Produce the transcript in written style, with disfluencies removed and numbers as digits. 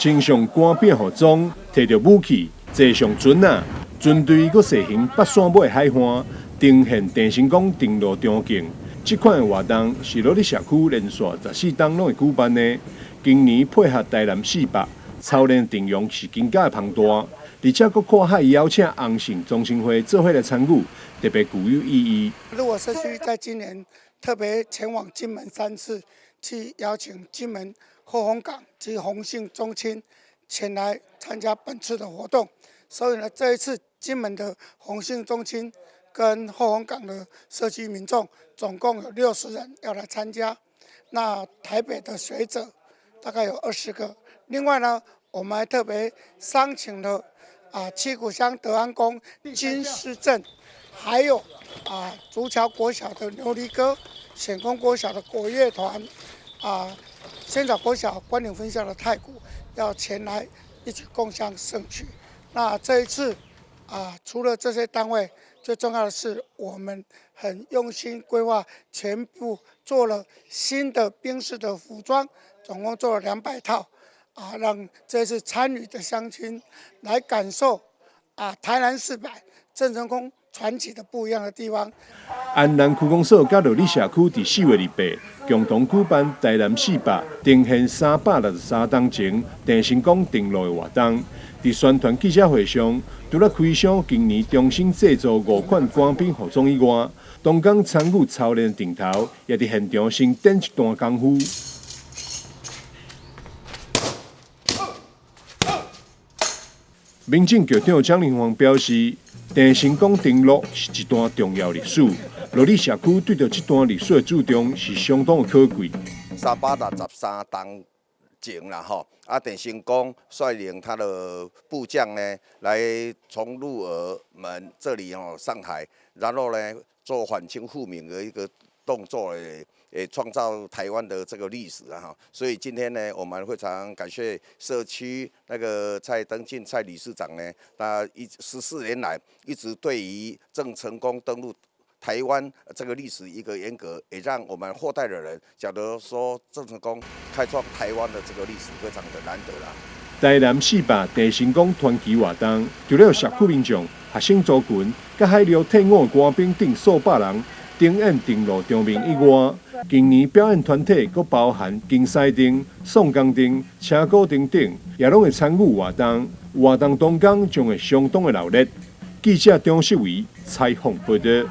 穿上官兵服裝，提著武器，坐上船仔，船隊閣駛行北山尾海岸，呈現鄭成功登陸場景。這款的活動是鹿里社區連續14冬攏會舉辦的。今年配合台南四百，操練陣容是更加的龐大，而且閣跨海邀請洪姓宗親會做伙來參與，特別具有意義。鹿耳社區在今年特別前往金門三次，去邀請金門後豐港及洪姓宗親前來參加本次的活動。所以呢，這一次金門的洪姓宗親跟後豐港的社區民眾總共有60人要來參加。那台北的學者大概有20個。另外呢，我們還特別商請了七股鄉德安宮金獅鎮，還有竹橋國小的牛犁歌、顯功國小的國樂團，仙草國小關嶺分校的太鼓，要前來一起共襄盛舉。那這一次除了這些單位，最重要的是我們很用心規劃，全部做了新的兵士的服裝，總共做了200套。讓這次參與的鄉親來感受台南四百鄭成功傳奇的不一樣的地方。安南區公所佮鹿里社區佇4月28共同舉辦台南四百呈現363冬前鄭成功登陸的活動。佇宣傳記者會上，除了開箱今年重新製作五款官兵服裝以外，當天參與操練陣頭，也佇現場先展一段功夫。民政局長蔣林芳表示，鄭成功登陸是一段重要歷史，鹿里社區對著這段歷史的注重是相當的可貴。363冬前啦，吼，鄭成功率領他的部將呢，來從鹿耳門這裡吼上海，然後呢做反清復明的一個動作，也創造台灣的這個歷史啊！所以今天呢，我們非常感謝社區那個蔡登進蔡理事長呢，他一14年來一直對於鄭成功登陸台灣這個歷史一個沿革，也讓我們後代的人曉得說鄭成功開創台灣的這個歷史非常的難得啦。台南四百鄭成功傳奇活動，除了社區民眾、學生族群、佮海陸退伍官兵等數百人登演登陸場面以外，今年表演團體閣包含金獅鎮、宋江鎮、車鼓鎮等，也攏會參與活動。活動當天將會相當的熱鬧。記者張世維採訪報導。